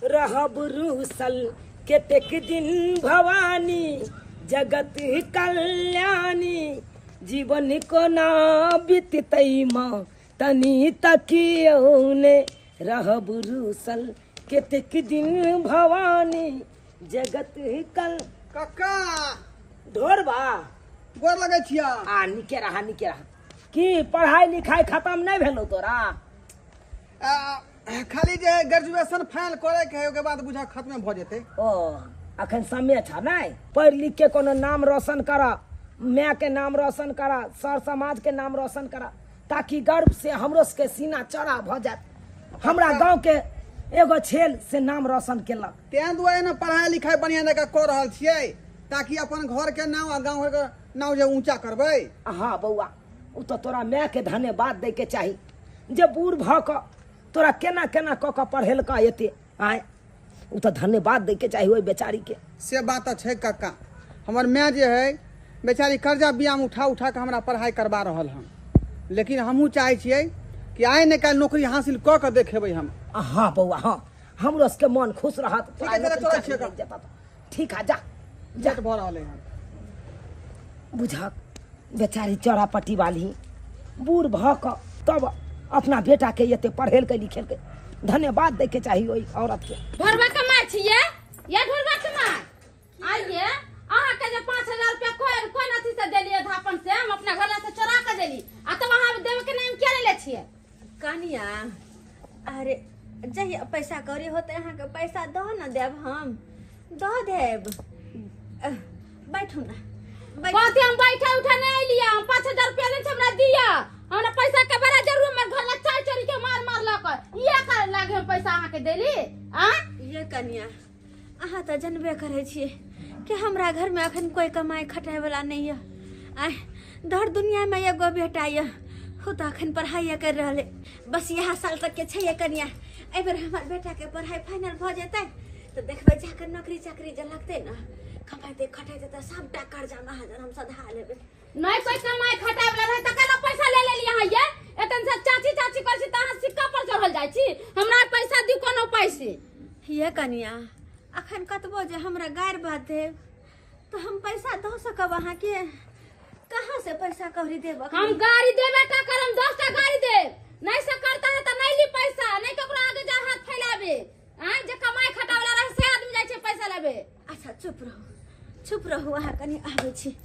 रहब रूसल कतेक दिन भवानी जगत कल्याणी जीवन कोना बिततै माँ तनी तकियौ ने रहब रूसल कतेक दिन भवानी जगत कल। कक्का ढोरबा गोर लगै छिया। आ निके रहा निके रहा। की पढ़ाई लिखाई खत्म नहीं भेलो तोरा? खाली जे ग्रेजुएशन फाइनल करे के है ओके बाद बुझा खत्म भ जेतै। ओ अखन समय छ नै, पढ़ लिख के कोनो नाम रोशन करा, माय के नाम रोशन करा, सर समाज के नाम रोशन करा, ताकि गर्व से हमरो के सीना चौड़ा भ जात। हमरा गांव के एगो छेल से नाम रोशन केलक। तें दुआरे ने पढ़ाई लिखाई बढ़िया जकाँ कऽ रहल छियै ताकि अपन घर के नाम आ गांव के नाम जे ऊंचा करबै। हाँ बौआ, उ तो तोरा माय के धन्यवाद दै के चाही जे बूढ़ भ क तोरा केना केना क क पढ़ेलका एते आय, उ तो धन्यवाद दै के चाही ओहि बेचारी के। से बात तऽ छै कक्का, हमर माय जे है बेचारी कर्जा बियाम उठा उठा के हमरा पढ़ाई करबा रहल हन, लेकिन हमहूँ चाहै छियै कि आइ ने काल्हि नौकरी हासिल कऽ के देखेबै हम। हाँ बौआ हाँ, हमरो सबके मन खुश रहत। ठीक है, चलै छियै कक्का। ठीक है, जा जा। लेट भऽ रहल है। बुझक बेचारी चौरापट्टी वाली बूढ़ भ क तब अपना बेटा के एते पढ़ेलकै लिखेलकै, धन्यवाद दै के चाही ओहि औरत के। ढोरबा कमाइ छियै या ढोरबा कमाइ आइए अहाँ के जे 5000 रुपया कोन कोन अथी से देलियै धापन से हम अपना घर से चोरा के देली आ तब अहाँ देवे के नाम किया ले छियै? कनिया अरे जहिया पैसा कौड़ी होते अहाँ के पैसा दऽ न देब, हम दऽ देब। बैठू ना। कथी हम बैठे उठे नहीं अलियै, हम 5000 रुपया दै छै हमरा दिअ, हमरा पैसा के बड़ा जरूर। हमर घर लग चाय चोरी के मार मारलक, इहे कर लागे हम पैसा अहाँ के देली। आ ये कनिया अहाँ तऽ जनबे करै छियै कि हमरा घर में अखन कोई कमाई खटाई वाला नहीं है। आय धर दुनिया में एगो बेटा यऽ हो तऽ अखन पढ़ाई कर रहल है, बस इएह साल तक के छै कनिया। एहि बेर हमर बेटा के पढ़ाई फाइनल भऽ जेतै तऽ देखबै जाकर नौकरी चाकरी जे लगतै ने, कमाइते खटाइते तऽ सबटा कर्जा महाजन हम सधा लेबै। नहीं कोई कमाई खटाई वाला रहै तऽ केना पैसा ले लेलियै अहाँ ये? एतन से चाची चाची करै छी तऽ अहाँ सिक्का पर चढ़ल जाइ छी, हमरा पैसा दियौ कोनो पैसे। ये कनिया अखन कतबो जे हमरा गारि बात देब तऽ हम पैसा दऽ सकब अहाँके? कहाँ से पैसा कौड़ी देब? हम गाड़ी देबे टा करम, 10 टा गाड़ी देब। नहीं से करता है तऽ नहीं ली पैसा, नहीं ककरो आगे जा हाथ फैलाबे। आँय जे कमाई खटा वाला रहे से आदमी जाइ छै पैसा लेबे। अच्छा चुप रहू चुप रहू, अहाँ कनि आबै छी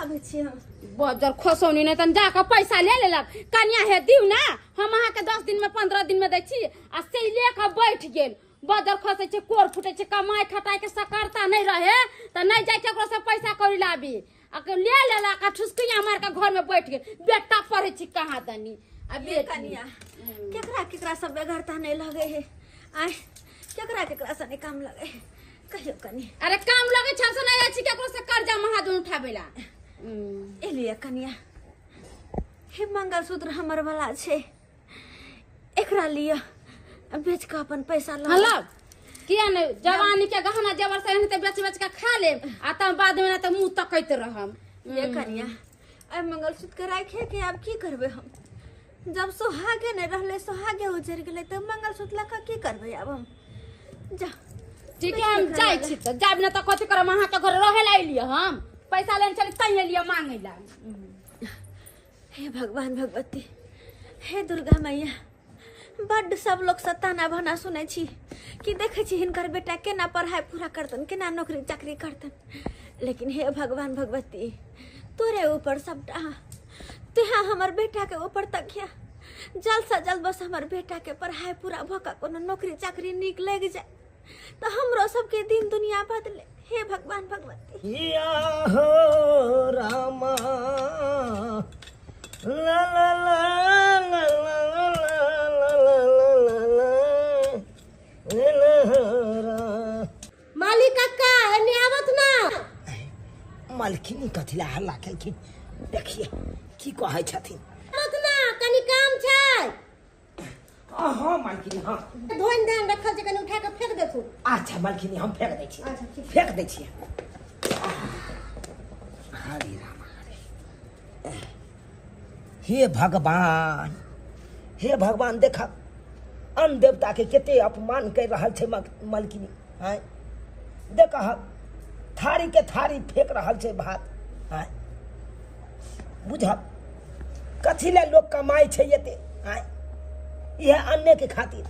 आबै छी हम। बजर खोसौनी नहि तन जाकऽ पैसा ले लेलक। कनिया हे दिउ ना, हम अहाँके 10 दिन में 15 दिन में दै छी आ से ले कऽ बैठ गेल। बजर खसै छै, कोर फूटै छै, कमाई खटाई के सकरता नहीं रहे तऽ नहीं जाइ केकरो से पैसा कौड़ी लाबी। आ ले लेलक आ ठुसकिया मार के घर में बैठ गेल। बेटा पढ़ै छी कहाँ दनी आ ये कनिया केकरा केकरा सब बेगरता नहीं लगे है, आय केकरा केकरा से नहीं काम लगे है कहियो कनी। अरे काम लगे छै से नहीं अछि केकरो से कर्जा महाजन उठाबेला। एलिए कनिया, हे मंगलसूत्र हमर वाला छै, एकरा लिअ बेच के अपन पैसा लऽ। हँ किया नहीं, जवानी के गहना जेवर से एनाहिते बेच बेच के खा लेब आ तब बाद में तऽ मुँह तकैत रहम। ये कनिया एहि मंगलसूत्र के राखे के आब की करबै हम? जब सोहागे नहीं रहले, सोहागे उजड़ गेलै तऽ मंगलसूत्र लऽ कऽ की करबै आब हम? जा ठीक है, हम जाइ छी तऽ जाब ने तऽ कथी करब? अहाँके घर रहे ला एलियै हम, पैसा लेने चली तैं एलियै मांगै ला। हे भगवान भगवती, हे दुर्गा मैया, बड्ड सब लोग से ताना भाना सुनै छी कि देखै छी हिनकर बेटा केना पढ़ाई पूरा करतन, केना नौकरी चाकरी करतन, लेकिन हे भगवान भगवती तोरे ऊपर सबटा, तुहा हमर बेटा के ऊपर तकिया, जल्द से जल्द बस हमर बेटा के पढ़ाई पूरा भऽ कऽ कोनो नौकरी चाकरी नीक लागि जाय तऽ हमरो सबके दिन दुनिया बदले। हे भगवान भगवती। या हो रामा ला ला ला ला ला ला ला ला ला ला। मालिक कक्का एने आवत ना। मालकिनी कथी ला हल्ला केलखिन? देखिए की कहै छथिन। आवत ना, कनी काम छै। हाँ मालकिनी हाँ, धोन धान रखल छै, कनी उठा के फेंक देथु। अच्छा मालकिनी हम फेंक दै छी। अच्छा ठीक, फेंक दै छियै। हरे राम हरे। हे भगवान, हे भगवान, देखा अन्न देवताके कते अपमान करि रहल छै मलकिनी। आँय देखह, थारी के थारी फेंक रहल छै भात। आँय बुझल कथी लए लोक कमाइ छै एते? आँय इएह अन्नेके खातिर।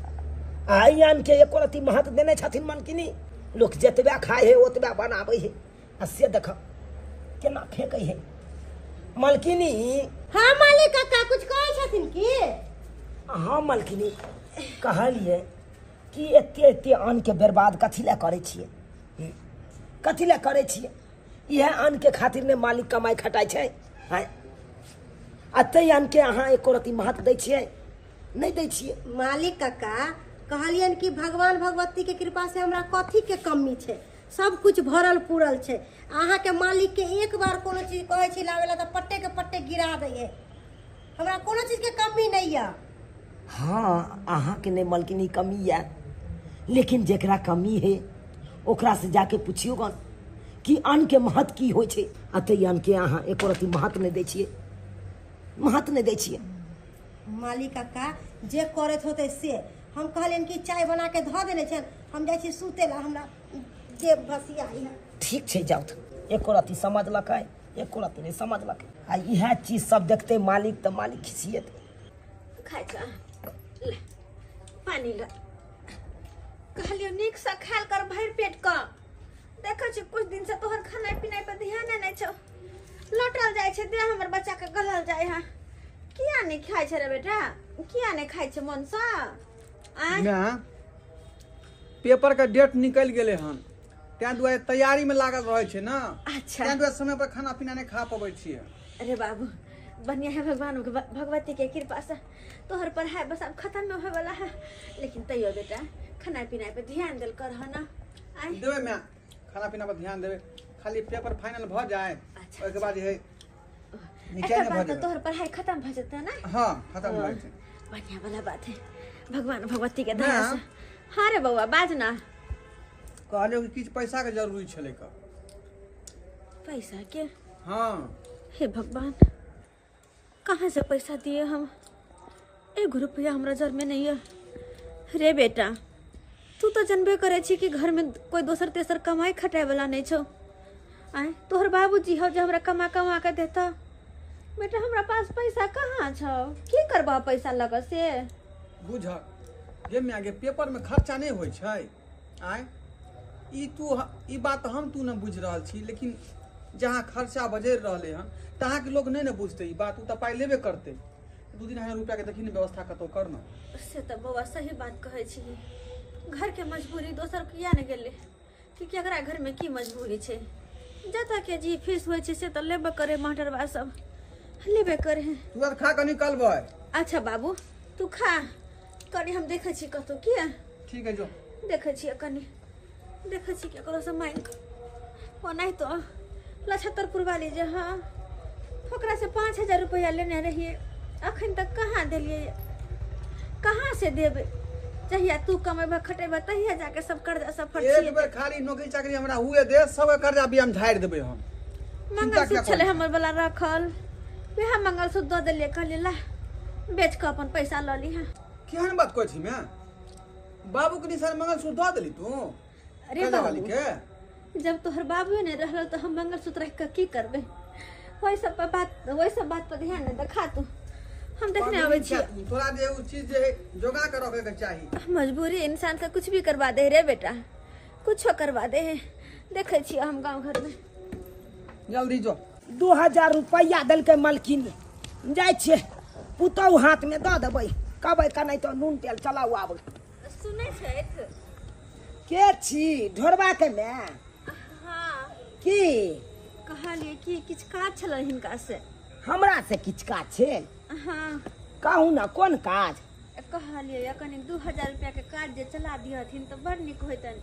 आ एहि अन्नके एको रत्ती महत्व देने छथिन मलकिनी? लोक जतबे खाइ है ओतबे बनाबै है, आ से देख केना फेंकै है मलकिनी। हाँ मालिक काका, कुछ कहै छथिन की? हाँ मलकिनी, कहलियै कि एते एते अन्नके बर्बाद कथी लए करै छियै? कथी लए करै छियै? इएह अन्नके खातिर ने मालिक कमाइ खटाइ छै। आँय आ ताहि अन्नके अहाँ एको रत्ती महत्व दै छियै? नहि दै छियै। मालिक काका, कहलियनि कि भगवान भगवती के कृपा से हमरा कथी के कमी छै, सब कुछ भरल पूरल छै। अहाँके मालिक के एक बार कोनो चीज कहै छी लाबै ला तऽ पट्टे के पट्टे गिरा दै है। हमरा कोनो चीज के कमी नहीं यऽ। हाँ, अहाँके नहि मलकिनी कमी यऽ, लेकिन जेकरा कमी है ओकरा से जाके पुछियौ गन कि अन्नके महत्व की होइ छै। आ ताहि अन्नके अहाँ एको रत्ती महत्व नहि दै छियै, महत्व नहि दै छियै। मालिक काका, जे करैत होतै से। हम कहलियनि कि चाय बना के धऽ देने छनि, हम जाइ छी सुते ला, हमरा देह भसिया है। ठीक छै, जाउ। एको रत्ती समझलकै? एको रत्ती नहि समझलकै। आ इएह चीज सब देखतै मालिक तऽ मालिक खिसियेतै। खाइ छ ले, पानी ल। कहलियो नीकसँ खायल कर भरि पेट कऽ। देखै छी कुछ दिन से तोहर खाना पीनाइ पर ध्यान नहि छौ, लौटल जाइ छै देह हमर बच्चा के, गलल जाइ है। किया नहि खाइ छै रे बेटा? किया नहि खाइ छै मनसँ? आँय ना, पेपर के डेट निकलि गेलै हन, ताहि दुआरे तैयारीमे लागल रहै छै ने। अच्छा। ताहि दुआरे समय पर खाना पीना नहि खा पबै छियै। अरे बाबू, बढ़िया है। भगवान भगवती के कृपा से तोहर पढ़ाई बस अब खत्म होए वाला है, लेकिन तैयो बेटा खाना पीना पे ध्यान देल कर ना। आय देबै माय, खाना पीना पर ध्यान देबै, खाली पेपर फाइनल भऽ जाए। अच्छा। ओहिके बाद जे है निचैन एकर भऽ बाद तऽ जेबै। तोहर पढ़ाई खत्म भऽ जेतै ना? हाँ, खत्म भऽ जेतै। बढ़िया वाला बात है, भगवान भगवती के दया ना। से। हाँ रे बौआ, बाज ना। कहलियौ कि किछु पैसाके जरूरी छलै क। पैसा के? हाँ। हे भगवान, कहाँ से पैसा दिए हम? एगो रुपया हमरा जर में नहीं है रे बेटा। तू तो जनबे करे छी कि घर में कोई दोसर तेसर कमाई खटाए वाला नहीं छौ। आय तोहर बाबूजी हौ जे हमरा कमा कमा के देता। बेटा, हमरा पास पैसा कहाँ छौ? की करबह पैसा लग से? बुझ गे माय गे, पेपरमे खर्चा नहि होइ छै? आँय, ई तू ई बात हम तू नहि बुझि रहल छी, लेकिन जहाँ खर्चा बजरि रहलै हन तहाँके लोक नहि ने बुझतै ई बात। ओ तऽ पाइ लेबे करतै। 2-3 हजार रुपैआके देखी ने, व्यवस्था कतहु कर ने। से तऽ बौआ सही बात कहै छी। घरके मजबूरी दोसर किया ने गेलै कि केकरा घरमे की मजबूरी छै। जतऽ के जी फीस होइ छै से तऽ लेबे करे, मास्टरबा सब लेबे करे। तू आर खा कऽ निकलबै। अच्छा बाबू, तू खा, कनि हम देखै छी कतौ किया। ठीक है, जो। देखै छियै, कनि देखै छी केकरो से मांगि कऽ। ओनाहि तो लछत्तरपुर वाली जे हँ, ओकरा से 5,000 रुपैआ लेने रहियै, अखन तक कहाँ देलियै? कहाँ से देबै? जहिया तू कमेबह खटेबह तहिया जाके सब कर्जा सब एक फरछिएतै। बेर खाली नौकरी चाकरी हमरा हुए दे, सबके कर्जा बियाम झाड़ि देबै हम। चिन्ता मंगलसूत्र किया छलै करै? हमर वाला रखल, वएह मंगलसूत्र दऽ देलियै। कहलियै ला, बेच कऽ अपन पैसा लऽ लिहे। केहन बात कहै छी माय? बाबूके निशान मंगलसूत्र दऽ देली तू? अरे कर्जा वाली बाबू के? जब तोहर बाबुए नहि रहल तऽ हम मंगलसूत्र राखि कऽ की करबै? ओहि सब पर बात, ओहि सब बात पर ध्यान नहि देखा तू। हम देखने आबै छियै। तोरा जे उ चीज जे है जोगा के रखे के चाही। मजबूरी इंसान के कुछ भी करवा दे रे बेटा, कुछो करवा दे है। देखै छियै हम गाँव घर में। जल्दी जो। 2,000 रुपैआ देलकै मलकिनी। जाइ छियै, पुतहु हाथमे दऽ देबै, कहबै कनै तऽ नून तेल चलाउ आब। सुनै छथि? के छी? ढोरबाके माय? हाँ। की? कहलियै कि किछु काज छलै हिनका से। हमरा से किछु काज छै? हाँ। कहू ने, कोन काज? कहलियै कनि 2,000 रुपैआके काज जे चला दिहथिन तऽ बड़ नीक होइतनि।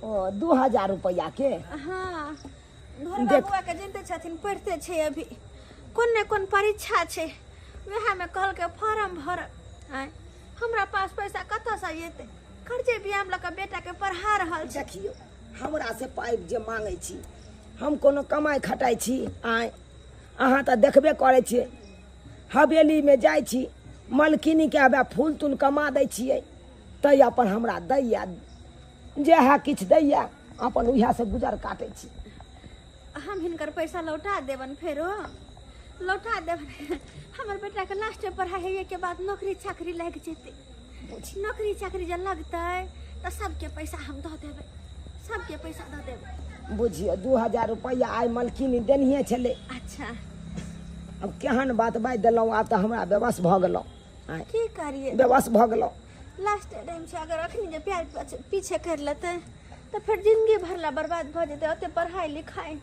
ओ, 2,000 रुपैआके? हाँ। ढोरबा देख। बुआके जनिते छथिन, पढ़िते छै, अभी कोन ने कोन परीक्षा छै, वएहमे कहलकै फॉर्म भर। आँय, हमरा पास पैसा कतऽसँ एतै? कर्जे बियाम लऽ कऽ बेटाके पढ़ा रहल छै। देखियौ, हमरा से पाइ जे मांगै छी, हम कोनो कमाइ खटाइ छी? आँय, अहाँ तऽ देखबे करै छियै, हवेलीमे जाइ छी, मलकिनीके हवे फूल तूल कमा दै छियै। तै अपन हमरा दैया, जेहा किछु दैया अपन उएहसँ गुजर काटै छी। हम हिनकर पैसा लौटा देबन, फेरो लौटा देबन। हमर बेटा के लास्ट में पढ़ाई होइए के बाद नौकरी चाकरी लागि जेतै। नौकरी चाकरी जब लगतै तऽ सबके पैसा हम दऽ देबै, सबके पैसा दऽ देबै। बुझियौ 2000 रुपैआ आइ मलकिनी देनहिए छलै। अच्छा अब केहन बात बाजि देलहुँ, आब तऽ हमरा बेबस भऽ गेलहुँ। की करिए, बेबस भऽ गेलहुँ। लास्ट टाइम छै, अगर अखनी जे प्यार पीछे कर लेतै तऽ फेर जिंदगी भर ला बर्बाद भऽ जेतै। ओते पढ़ाई लिखाई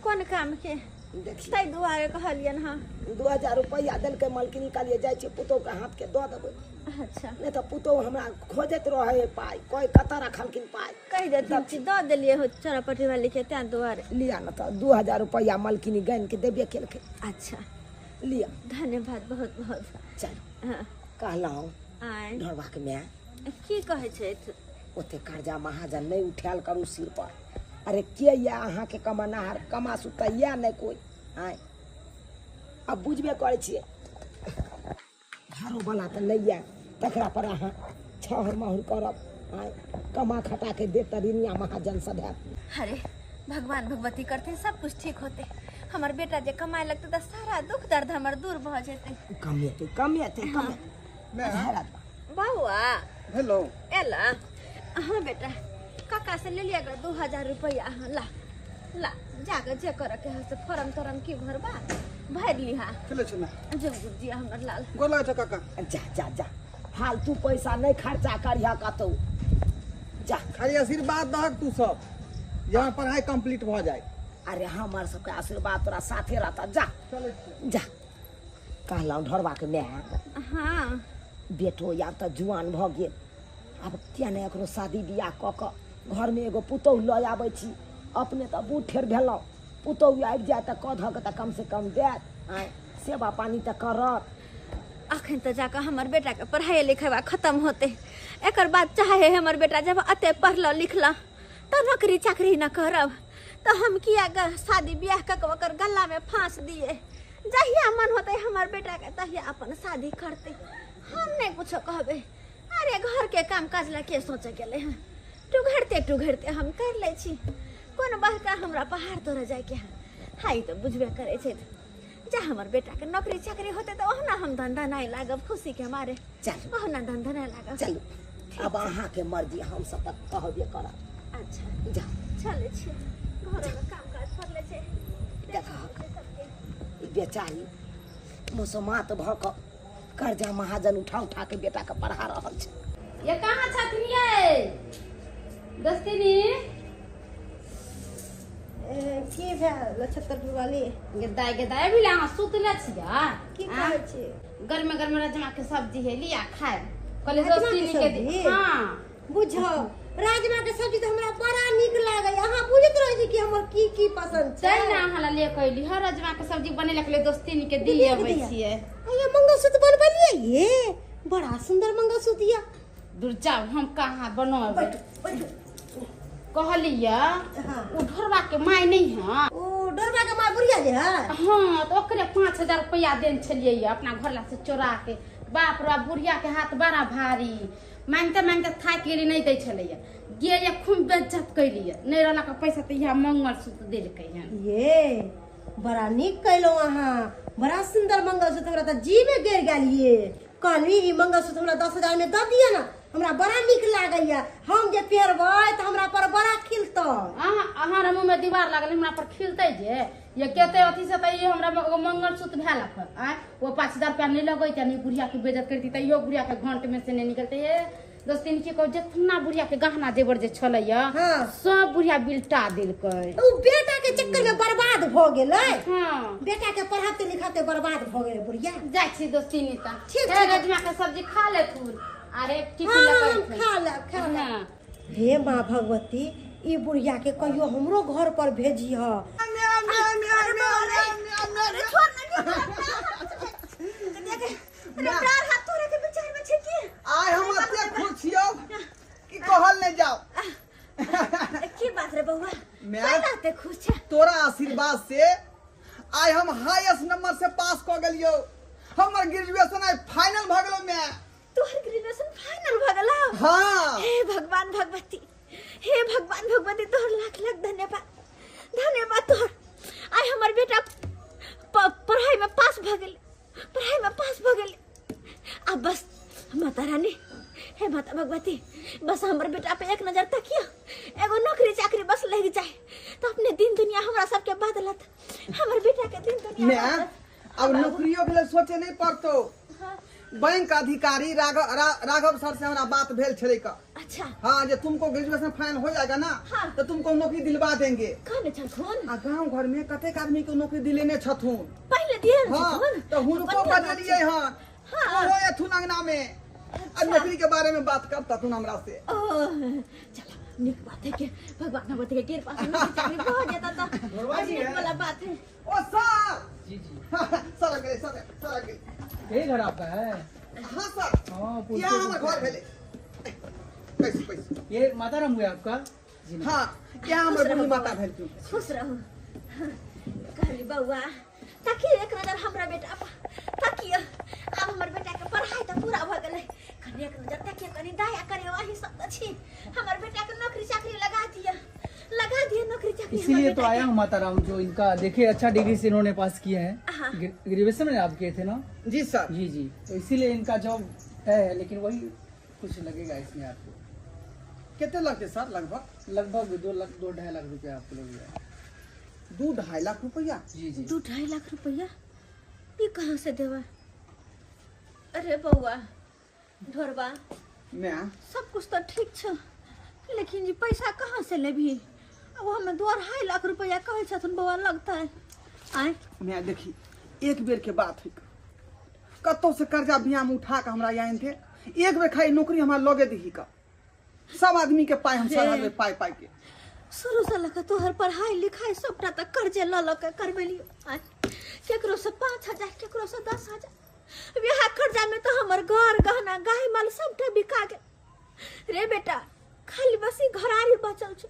कोन काम के, ताहि दुआरे कहलियनि हँ। 2000 रुपैआ देलकै मलकिनी, कहलियै जाइ छियै पुतोहके हाथके दऽ देबै। अच्छा नहि तऽ पुतोहु हमरा खोजैत रहै है पाइ, कहै कतऽ रखलखिन पाइ, कहि देथिन कि दऽ देलियै हो चौरापट्टी वाली के, तें दुआरे। लिअ ने तऽ 2000 रुपैआ मलकिनी गानि के देबे केलकै। अच्छा लिअ, धन्यवाद बहुत बहुत। चलू हँ कहलहुँ आँय ढोरबाके माय, की कहै छथि? ओते कर्जा महाजन नहि उठायल करू सिर पर। अरे के यऽ अहाँके कमानाहार, कमा सुता यऽ नहि कोइ। आँय आब बुझबे करै छियै, घरोवला तऽ नहि यऽ, तकरा पर अहाँ छहर माहुर करब। आँय कमा खटा के देत तऽ ऋणिया महाजन सधायत। अरे भगवान भगवती करते सब कुछ ठीक होते। हमर बेटा जे कमाए लगतै तऽ सारा दुख दर्द हमर दूर भऽ जेतै। कमेतै कमेतै कमेतै। बौआ हेलो एला? हाँ बेटा, काका से ले लिया 2000 रुपया। हाँ ला ला, जाके जे करे के है से फॉर्म तोरम की भरबा भरि लिहा। चलै छै ना जुग जुग जिया हमर लाल। गोर लागै छै काका। जा जा जा, फालतू पैसा नहीं खर्चा करिहा कतौ, जा। खाली आशीर्वाद दहक तू सब, जे हमर पढ़ाई कंप्लीट भऽ जाए। अरे हमर सबके आशीर्वाद तोरा साथे रहता, जा चलै छी जा। कहलहुँ ढोरबाके माय, हाँ बेटो आब तऽ जुआन भऽ गेल, आब किया नहि एकरो शादी बियाह कऽ कऽ घरमे एगो पुतोहु लऽ आबै छी। अपने तऽ बूढ़ ठेर भेलहुँ, पुतोहु आबि जायत तऽ कऽ धऽ कऽ तऽ कमसँ कम देत, आँय सेवा पानी तऽ करत। अखन तऽ जाकऽ हमर बेटाके पढ़ाई लिखाई खत्म होते, एकर बाद चाहे हमर बेटा जब अते पढ़ल लिखल तऽ नौकरी चाकरी न करब तऽ हम किया शादी बियाह कऽ के ओकर गलामे फाँस दिए। जहिया मन होते हमर बेटाके तहिया अपन शादी करते, हम नहीं कुछो कहबै। अरे घर के काम काज ला के सोचे गेलै हँ, टुघरते टुघरते हम कर लै छी, कोन बड़का हमरा पहाड़ तोड़े जाइके है। हाई तऽ बुझबे करै छै, जा हमर बेटाके नौकरी चाकरी होते तऽ ओहुना हम धन लागब खुशी के मारे। चलू ओहुना धन लागब। चलू अब अहाँके मर्जी, हम सब तऽ कहबे करब। अच्छा जा चलै छी, घरमे काम काज कर लै छै। देखहक ई बेचारी मुसमात भऽ कऽ कर्जा महाजन उठा उठा के बेटा के पढ़ा रहल छै। ये कहाँ छथिन ये दोस्तिनी? की भेल नक्षत्रपुर वाली? गेदाय गेदाय अभी अहाँ सुतले छियै? की कहै छी? गरमे गरमे राजमा के सब्जी है, लिया खाए। कहले राजमा के दोस्तिनी के सब्जी? हाँ बुझौ राजमा के सब्जी तऽ हमरा बड़ा नीक लागैया। अहाँ बुझैत रहै छी कि हमर की की पसंद छै। तै ने अहाँ ला ले के अयली हर राजमा के सब्जी बनेला के लिए दोस्तिनी के दिए दिया, अबै दिया। छियै। अये मंगलसूत्र बनबलियै ये, बड़ा सुंदर मंगलसूत्र या। दूर जाउ, हम कहाँ बनबै। बैठू बैठू। कहलियै हाँ। ओ ढोरबा के माय नहीं है? ओ डरबा के माय बुढ़िया जे है? हाँ तो ओकरे 5000 रुपया देन छलियै अपना घर ला से चोरा के। बाप रे बुढ़िया के हाथ बड़ा भारी, मांगते मांगते थाकि गेली, नहीं दै छलैया। गेलियै खूब बेज्जत कैलियै, नहीं रहला के पैसा तऽ इएह मंगलसूत्र देलकै हन। ये बड़ा नीक कैलहुँ अहाँ, बड़ा सुंदर मंगलसूत्र, हमरा तऽ जीवे गिर गेल ये। कहली ई मंगलसूत्र हमरा 10,000 में दऽ दिअ ने, हमरा बड़ा नीक लागैया, हम जे पहिरबै तऽ हमरा पर बड़ा खिलतै। अहाँ अहाँ मुँह में दीवार लागल, हमरा पर खिलतै जे ये केते अथी से तऽ ई हमरा एगो मंगलसूत्र भेल आँय। ओ 5000 रुपया नहीं लगैते, नहीं बुढ़िया के बेइज्जत करती तऽ इहो बुढ़िया के घंट में से नहीं निकलते। ये दोस्तिन की कहू, जितना बुढ़िया के गहना जेवर जे छलैया हाँ। सब बुढ़िया बिलटा देलकै। ओ बेटा के चक्कर में बर्बाद भऽ गेलै। हाँ बेटा के पढ़ाते लिखाते बर्बाद भऽ गेलै बुढ़िया। जाइ छी दोस्तिनी तऽ ठीक हे छै। राजमा के सब्जी खा लेथुन। अरे टिफिन हाँ, लऽ हम कऽ खा लेब खा लेब। हाँ। हे माँ भगवती, ई बुढ़िया के कहियो हमरो घर पर भेजिह। आइ हम एते खुश छियौ कि कहल नहि जाओ। की बात रे बौआ, माय। केना एते खुश छै? तोरा आशीर्वाद से आइ हम हाईएस्ट नंबर से पास कऽ गेलियौ, हमर ग्रेजुएशन आइ फाइनल भऽ गेलौ। माय तोहर ग्रेजुएशन फाइनल भ गेलौ? हाँ। हे भगवान भगवती, हे भगवान भगवती, तोहर लाख लाख धन्यवाद, धन्यवाद तोहर। आइ हमर बेटा पढ़ाई में पास भ गेल, पढ़ाई में पास भ गेल। अब बस माता रानी, हे माता भगवती, बस हमर बेटा पे एक नजर तकियो, एगो नौकरी चाकरी बस लग जाए तो अपने दिन दुनिया हमरा सबके बदलत, हमर बेटा के दिन दुनिया मैं बदलत। अब नौकरियों के लिए सोचे नहीं पड़तो। हाँ। बैंक अधिकारी राघव सर से हमरा बात भेल छलै का। अच्छा। हाँ, जे तुमको ग्रेजुएशन फाइनल हो जाएगा ना, हाँ। तो तुमको नौकरी दिलवा देंगे। कहने छथुन? आ गांव घर में कतेक आदमी के नौकरी दिलेने छथुन। पहले दिए हाँ, छथुन? तो हुनको बढ़िया बात बजलिए छै। हन। हाँ। ओहो एथुन अंगना में। आ नौकरी के बारे में बात करता तुम हमरा से। ओ चलो निक बात है कि भगवान भगवती के कृपा से नौकरी चाकरी भ जेता त गोरवा जी निक है। वाला बात है। ओ सर। जी जी। सर आ गेलै, सर, सर आ गेलै। यही घर आपका है? हाँ सर। हाँ, पूछते यहाँ हमर पूछते। घर भेलै। पैसे पैसे। ये माता राम हुए आपका? जी। हाँ, यहाँ हमर खुश रहो बूढ़ी माता बौआ। भेलखिन। खुश रहो। कहली बौआ ताकि एक नजर हमरा बेटा पर ताकियो, आब हमर बेटा के पढ़ाई तऽ पूरा भऽ गेलै, कनि एक नजर ताकियो, कनि दया करियो, अहीं सब तऽ छी, हमर बेटा के नौकरी चाकरी लगा दिअ, लगा दिअ नौकरी चाकरी हमर इसीलिए तो बेटा आया के। हूँ माता राम, जो इनका देखिए अच्छा डिग्री से इन्होंने पास किया है। हाँ। ग्रेजुएशन में आप किए थे ना? जी सर। जी जी, तो इसीलिए इनका जॉब है, लेकिन वही कुछ लगेगा इसमें आपको। कितने लगते सर लगभग? लगभग 2 लाख, 2-2.5 लाख रुपया आपको लगेगा। 2-2.5 लाख रुपया? जी जी। 2-2.5 लाख रुपया ये कहाँ से देवा? अरे बौआ ढोरबा, मैं सब कुछ तो ठीक छौ, लेकिन जी पैसा कहाँ से लेबही? अब हमें 2-2.5 लाख रुपया कहै छथुन बौआ लगता है। आय मैं देखी एक बेर के बात है, कतौ से कर्जा बियाम उठा के हमरा आन थे, एक बेर खाली नौकरी हमरा लगे दही का, सब आदमी के पाई हम सधा देबै पाई पाई के। शुरू से लऽ कऽ तोहर पढ़ाई लिखाई सबटा तऽ कर्जे लऽ लऽ के करबेलियौ। आय केकरो से 5,000, केकरो से 10,000, वएह कर्जा में तऽ हमर घर गहना गाय माल सबटा बिका गेल रे बेटा, खाली बस ई घरारी बचल छौ,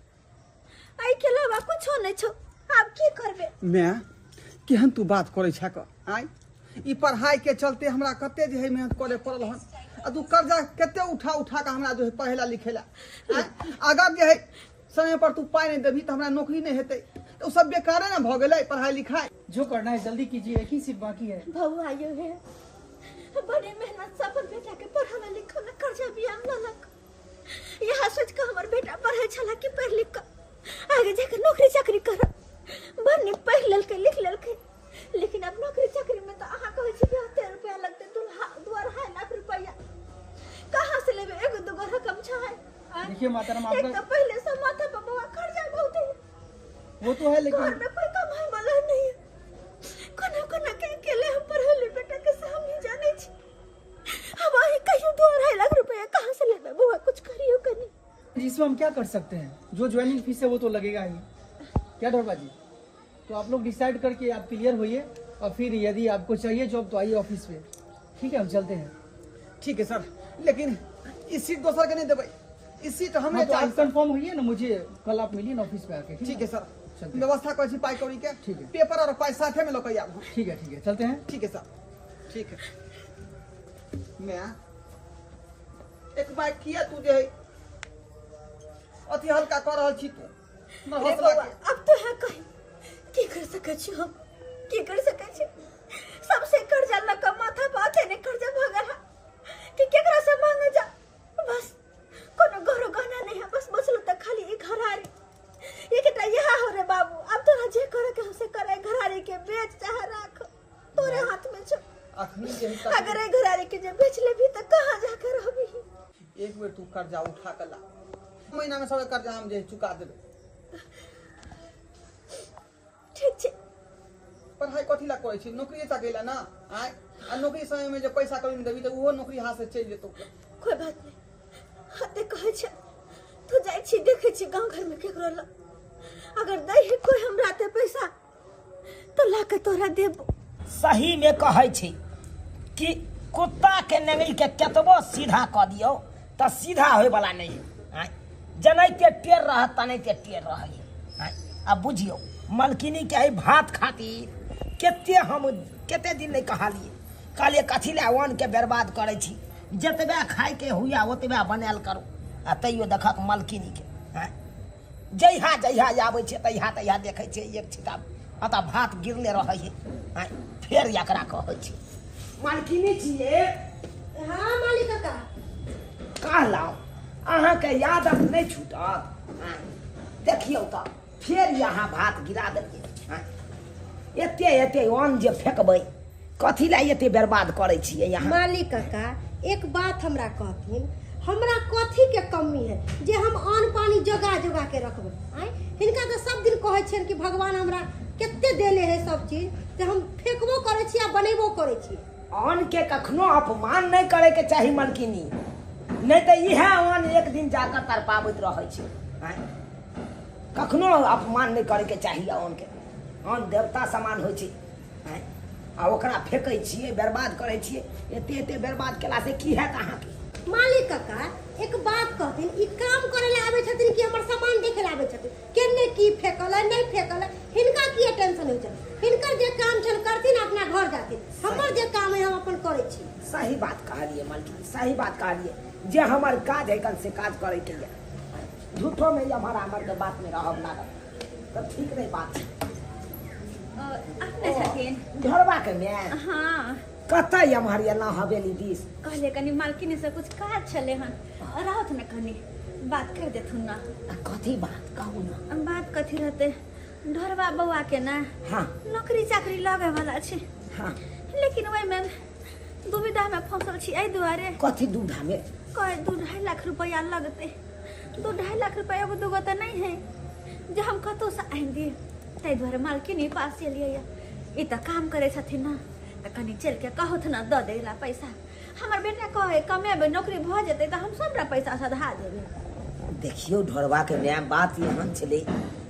एहि के अलावा कुछो नहि छौ, आब की करबे? मैं केहन तू बात करै छह क? आय ई पढ़ाई के चलते हमरा कते जे है मेहनत करे पड़ल हन, आ तू कर्जा कते उठा उठा के हमरा जो है पढ़ेला लिखेला। आय अगर जे है समय पर तू पाई नहीं देबही तऽ हमरा नौकरी नहीं हेतै, तऽ ओ सब बेकारे ने भऽ गेलै पढ़ाई लिखाई। जो करना है जल्दी कीजिए, एक ही सीट बाकी है। बौआ यो है बड़ी मेहनत से अपन बेटा के पढ़ाना लिखाना कर्जा बियाम ललक, यहाँ सोच के हमर बेटा पढ़े छला कि पढ़ लिख के आगे जाके नौकरी चाकरी कर, बड़ नीक पढ़ लेलकै लिख लेलकै, लेकिन अब नौकरी चाकरी में तो अहाँ कहै छी कि हते रुपया लगतै, 2-2.5 लाख रुपया कहाँ से लेबै? एगो दूगो रकम छै। देखिए माता राम, एक आपका तो पहले से माथा पर बौआ कर्जा बहुत है, वो तो है, लेकिन घर में कोई कमाई वाला नहीं है, कोना कोना के अकेले हम पढ़ेली बेटा के से हम नहीं जाने छी, हम अहीं कहियो 2-2.5 लाख रुपया कहाँ से लेबै बौआ, कुछ करियो कनी। इसमें हम क्या कर सकते हैं, जो ज्वाइनिंग फीस है वो तो लगेगा ही। क्या ढोरबा जी, तो आप लोग डिसाइड करके आप क्लियर होइए, और फिर यदि आपको चाहिए जॉब तो आइए ऑफिस पे। ठीक है, हम चलते हैं। ठीक है सर, लेकिन इस सीट दोसर के नहीं देबै, इस सीट हमें हाँ, तो चाहिए। आप कंफर्म होइए ना, मुझे कल आप मिलिए ना ऑफिस पे आके। ठीक है सर, चलते हैं। व्यवस्था करै छी पाई कौड़ी के, ठीक है। पेपर और पाई साथे में लऽ के आयब। ठीक है ठीक है, चलते हैं। ठीक है सर, ठीक है। मैं एक बार किया तू जे है अति हल्का कर रहल छी तू, हमर रे हौसला बौआ, के। अब तो है कहीं की कर सकै छी हम, की कर सकै छी? सबसे कर्जा लऽ कऽ माथा पर अते ने कर्जा भऽ गेल हँ कि केकरा से मांगे जा, बस कोनो घरो गहना नहीं है, बस बचल तऽ खाली ई घरारी एकटा इएह हो रे बाबू, अब तोरा जे करे के हो से करे, घरारी के बेच चाहे राख, तोरे हाथ में छौ। अखनी जे है अगर ई घरारी के जे बेच लेबही तऽ कहाँ जाके रहबही? एक बेर तू कर्जा उठा के ला, महीना में सब कर्जा हम जे चुका देबै। ठीक छै। पढ़ाई कथी ला करै छी? नौकरी चाकरी ला ना। आय आ नौकरी समय में जे पैसा कौड़ी देबही तऽ ओहो नौकरी हाथ से चलि जेतौ। कोई बात नहीं, हते कहै छै तू जाइ छी देखै छी गाँव घर में केकरो ला, अगर दै है कोई हमरा ते पैसा तो ला के तोरा देबो। सही में कहै छी कि कुत्ता के नेंगरी के केतबो सीधा कऽ दियौ तऽ सीधा होय वाला नहीं है। जेनाहिते टेढ़ रहत तेनाहिते टेढ़ रहै। आ बुझियौ मलकिनी के एहि भात खातिर कते हम कते दिन नहीं कहलिए, कहलिए कथी लए अन्न के बर्बाद करै छी, जतबे खायके हुआ ओतबे बनायल करू। आ तैयो देखक मलकिनीके, आँय, जहिया जहिया आबै छै तहिया तहिया देखै छै एक छिटा अतः भात गिरले रहै है। आँय, फेर एकरा कहै छै मालकिनी छियै। हाँ मालिक काका। कहलहुँ अहाँके यादत नहि छूटत। आँय, देखियौ तऽ फेर यहाँ भात गिरा देलियै। आँय, एते एते अन्न जे फेकबै कथी लए एते बर्बाद करै छियै यहाँ? मालिक काका एक बात हमरा कहथिन, हमरा कथी के कमी है जे हम अन्न पानी जोगा जोगा के रखबै? आँय, हिनका तऽ सब दिन कहै छियनि कि भगवान हमरा कते देले है सब चीज, तऽ हम फेकबो करै छी आ बनेबो करै छी। अन्न के कखनो अपमान नहि करे के चाही मलकिनी, नहि तऽ इएह अन्न एक दिन जाकर तड़पाबैत रहै छै। आँय, कखनो अपमान नहि करे के चाही अन्न के। अन्न देवता समान होइ छै। आँय, आ ओकरा फेकै छियै, बर्बाद करै छियै। एते एते बर्बाद केला से की हैत अहाँके? मालिक काका एक बात कहथिन, ई काम करे ला आबै छथिन कि हमर सामान देखे ला आबै छथिन? केने की फेकल है नहीं फेकल है, हिनका की टेंशन होइ छै? हिनकर जे काम छन करथिन, अपना घर जाथिन। हमर जे काम है हम अपन करै छी। सही बात कहलियै मालकिनी, सही बात कहलियै। जे हमर काज है कल से काज करे के ये, झूठो में हमर हमर के बात में रहब लागल तऽ ठीक नहीं बात छै। अपने छथिन घरवा के में? हाँ। कतऽ एम्हर एलहुँ हवेली दिस? कहलियै कनि मालकिनी से कुछ काज छलै हन, रहत ने कनि बात कर देथुन ना। कथी बात कहू ना। बात कथी रहते, ढोरबा बौआ के ना हाँ नौकरी चाकरी लगे वाला छै। हाँ। लेकिन ओहिमे दुविधा में फंसल छी एहि दुआरे। कथी दुविधा में? कहे 2-2.5 लाख रुपया लगते। 2-2.5 लाख रुपया एगो दूगो तऽ नहीं है जे हम कतौ से आनि दिए, ताहि दुआरे मालकिनी पास एलियै। ई तऽ काम करै छथिन ना, तऽ कनि चलि के कहथु ना दऽ दै ला पैसा। हमर बेटा कहे कमेबै नौकरी भऽ जेतै तऽ हम सबटा पैसा सधा देबै। देखियौ ढोरबा के माय, बात एहन छलै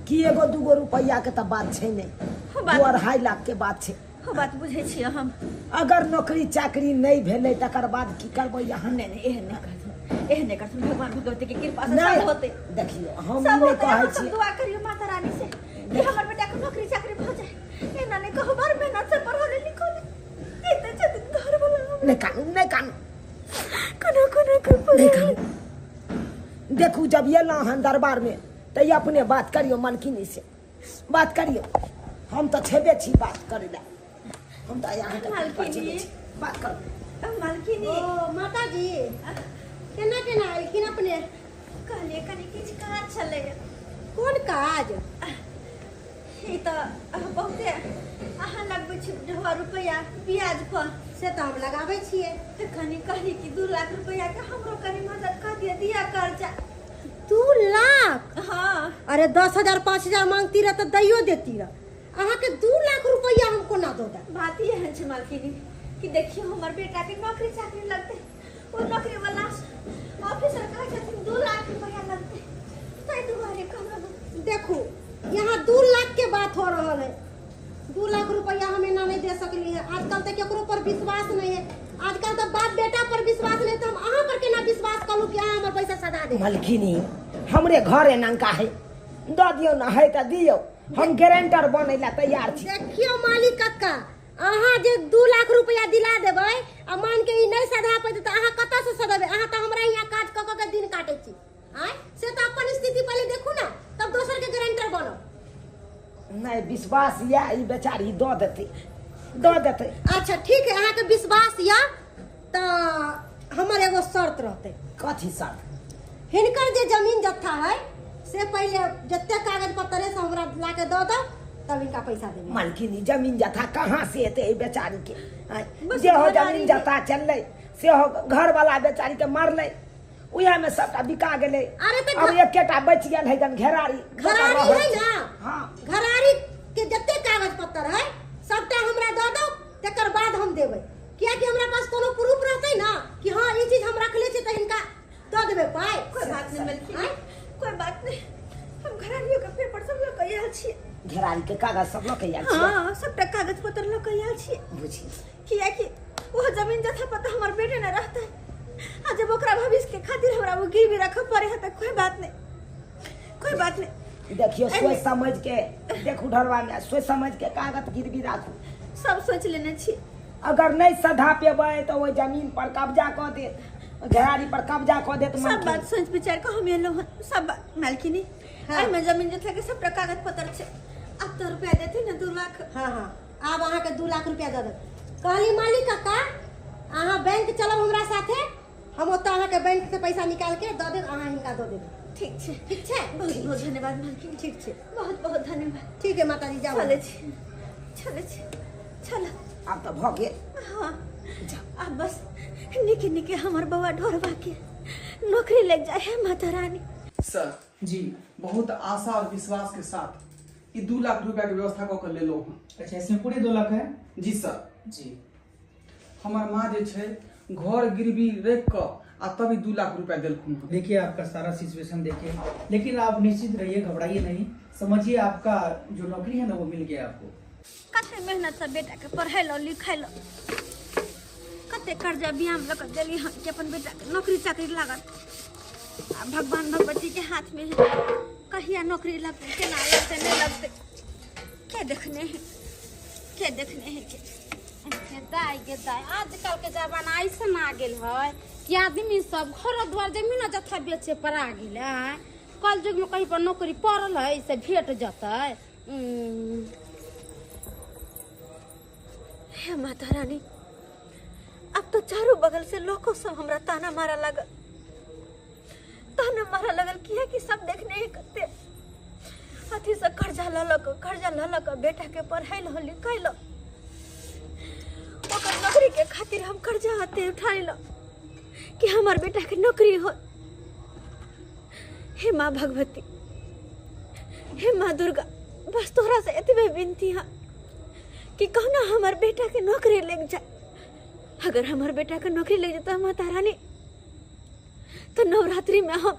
कि एगो दूगो रुपैआ के तऽ बात छै नहि, 2-2.5 लाख के बात छै। हो बात बुझै छियै हम। अगर नौकरी चाकरी नहि भेलै तकर बाद की करबै अहाँ? नहि नहि, एहन नहि करथुन, एहन नहि करथुन, भगवान भगवती के कृपा से सब होतै। देखियौ हम नहि कहै छी, दुआ करियौ माता रानी से कि हमर बेटा के नौकरी चाकरी भऽ जाए। एना नहि कहू, बड़ मेहनत से पढ़ल लिखल एते छथिन घर वाला। नहि कानू, नहि कानू, कोनो कोनो कृपा नहि कानू। देखू जब एलहुँ हन दरबार में तऽ अपने बात करियौ मालकिनी से, बात करियौ। हम तऽ छेबे छी बात करै लए, हम तऽ अहाँके मालकिनी बात करू। मालकिनी। ओ माताजी केना केना एलखिन अपने? कहलियै कनि किछु काज छलै। कोन काज? ई तऽ बहुते अहाँ लगबै छी ढोआ रुपैआ ब्याज पर। से तऽ हम लगाबै छियै। तऽ कनि कहली कि 2 लाख रुपैआ के हमरो कनि मदद कऽ दिअ, दिअ कर्जा। 2 लाख? हाँ। अरे 10,000 5,000 मांगती रह तऽ दैयो देती रह, अहाँके 2 लाख रुपैआ हम कोना दऽ देब? बात एहन छै मालकिनी कि देखियौ हमर बेटा के नौकरी चाकरी लगतै, ओ नौकरी वाला ऑफिसर कहै छथिन 2 लाख रुपैआ लगतै, ताहि दुआरे कहलहुँ। देखू यहाँ 2 लाख के बात हो रहा है, 2 लाख रुपया हम एना नहीं दे सकली है। आजकल तो केकरो पर विश्वास नहीं है, आजकल तो बाप बेटा पर विश्वास नहीं, तो हम अहाँ पर केना विश्वास करू कि अहाँ हमर पैसा सदा दे? मालकिनी हमरे घर एनांका है, दऽ दियौ ना है तऽ दियौ, हम गारंटर बनै ला तैयार छी। देखियौ मालिक कक्का, अहाँ जे 2 लाख रुपया दिला देबै आ मान के ई नहीं सधा पेतै तऽ अहाँ कतऽ से सधेबै? अहाँ तऽ हमरा यहाँ काज कऽ कऽ के दिन काटै छी। आँय, से तऽ अपन स्थिति पहिले देखू ना, तब दोसर के गारंटर बनब। नहीं विश्वास या ई बेचारी दऽ देतै, दऽ देतै। अच्छा ठीक है, अहाँके विश्वास या तऽ हमर एगो शर्त रहतै। कथी शर्त? हिनकर जे जमीन जत्था है से पहिले जते कागज पत्र है से हमरा ला के दऽ दो, तब इनका पैसा देबै। मालकिनी जमीन जत्था कहाँ से एतै एहि बेचारी के? जे हो जमीन जत्था चललै से हो घर वाला बेचारी के मारलै, उएह में सबटा बिका गेलै। अरे तऽ अब एकेटा बचि गेल है गन घेरारी। घरारी है ना? हाँ। घरारी के जते कागज पत्र है सबटा हमरा दऽ दो, तकर बाद हम देबै। कियाकि हमरा पास कोनो प्रूफ रहतै ना कि हाँ ई चीज हम रखले छी तऽ हिनका दऽ देबै पाइ। कोई बात नहीं मालकिनी, कोई बात नहीं, हम घरारियो के पेपर सब लऽ कऽ आयल छी। घेरारी के कागज सब लऽ कऽ आयल छी? हाँ, सबटा कागज पत्र लऽ कऽ आयल छी। बुझी कियाकि वो जमीन जथा पता हमर बेटे न रहतै, आ जब ओकरा भविष्य के खातिर हमरा वो गिरवी रखऽ पड़े है तऽ कोई बात नहीं, कोई बात नहीं। देखियो सोच समझ के देखू ढरवा में, सोच समझ के कागज गिरवी राखू। सब सोच लेने छी। अगर नहीं सधा पेबै तो ओहि जमीन पर कब्जा कऽ देत, घेरारी पर कब्जा कऽ देत। सब बात सोच विचार कऽ हम एलहुँ हन, सब बात मालकिनी। हाँ। एहिमे जमीन जथा के सबटा कागज पत्र छै। आब तो रुपया देथिन ने 2 लाख। हाँ हाँ, आब अहाँके 2 लाख रुपया दऽ देब। कहली मालिक काका, अहाँ बैंक चलब हमरा साथे, हम ओतऽ अहाँके बैंक से पैसा निकाल के दऽ देब, अहाँ हिनका दऽ देब। ठीक छै। ठीक छै। बहुत बहुत धन्यवाद मालकिनी। ठीक छै। बहुत बहुत धन्यवाद। ठीक है माताजी, जाउ। चलै छी, चलै छी, चल। आब तऽ भऽ गेल। हाँ, आब बस निके निके हमर बौआ ढोरबा के नौकरी लग जाए है माता रानी। सर जी, बहुत आशा और विश्वास के साथ ई 2 लाख रुपया के व्यवस्था कऽ के लेलहुँ हँ। अच्छा, इसमें पूरे 2 लाख है? जी सर। जी। हमर माँ जे छै घर गिरवी रखि कऽ आ तब ई 2 लाख रुपया देलखुन हँ। देखिए आपका सारा सिचुएशन देखिए, लेकिन आप निश्चित रहिए, घबराइए नहीं, समझिए आपका जो नौकरी है ना वो मिल गया आपको। कते मेहनत से बेटा के पढ़ेलो लिखेलो, कते कर्जा बियाम लऽ कऽ देली हन कि अपन बेटा के नौकरी चाकरी लागत। आ भगवान भगवती के हाथ में है, कहिया नौकरी लगतै, केना लगतै, नहीं लगतै, के देखने है, के देखने है के। दाई गे दाई, आजकल के जमाना ऐसन आ गेल है कि आदमी सब घर द्वार जमीन जथा बेचे पर आ गेल है। कल युग में कहीं पर नौकरी पड़ल है से भेट जतै। हे माता रानी, अब तो चारों बगल से लोगों सब हमरा ताना मारा लागल, ताना मारा लगल किया कि सब देखने ही कते अथी से कर्जा लऽ लऽ कऽ, कर्जा लऽ लऽ कऽ बेटा के पढ़ैलो लिखैलो, ओकर नौकरी के खातिर हम कर्जा हते उठा लेलो कि हमार बेटा के नौकरी हो। हे माँ भगवती, हे माँ दुर्गा, बस तोहरा से एतबे विनती है कि कहुना हमार बेटा के नौकरी लग जाए। अगर हमार बेटा के नौकरी लग जाता माता रानी, तो नवरात्रि में हम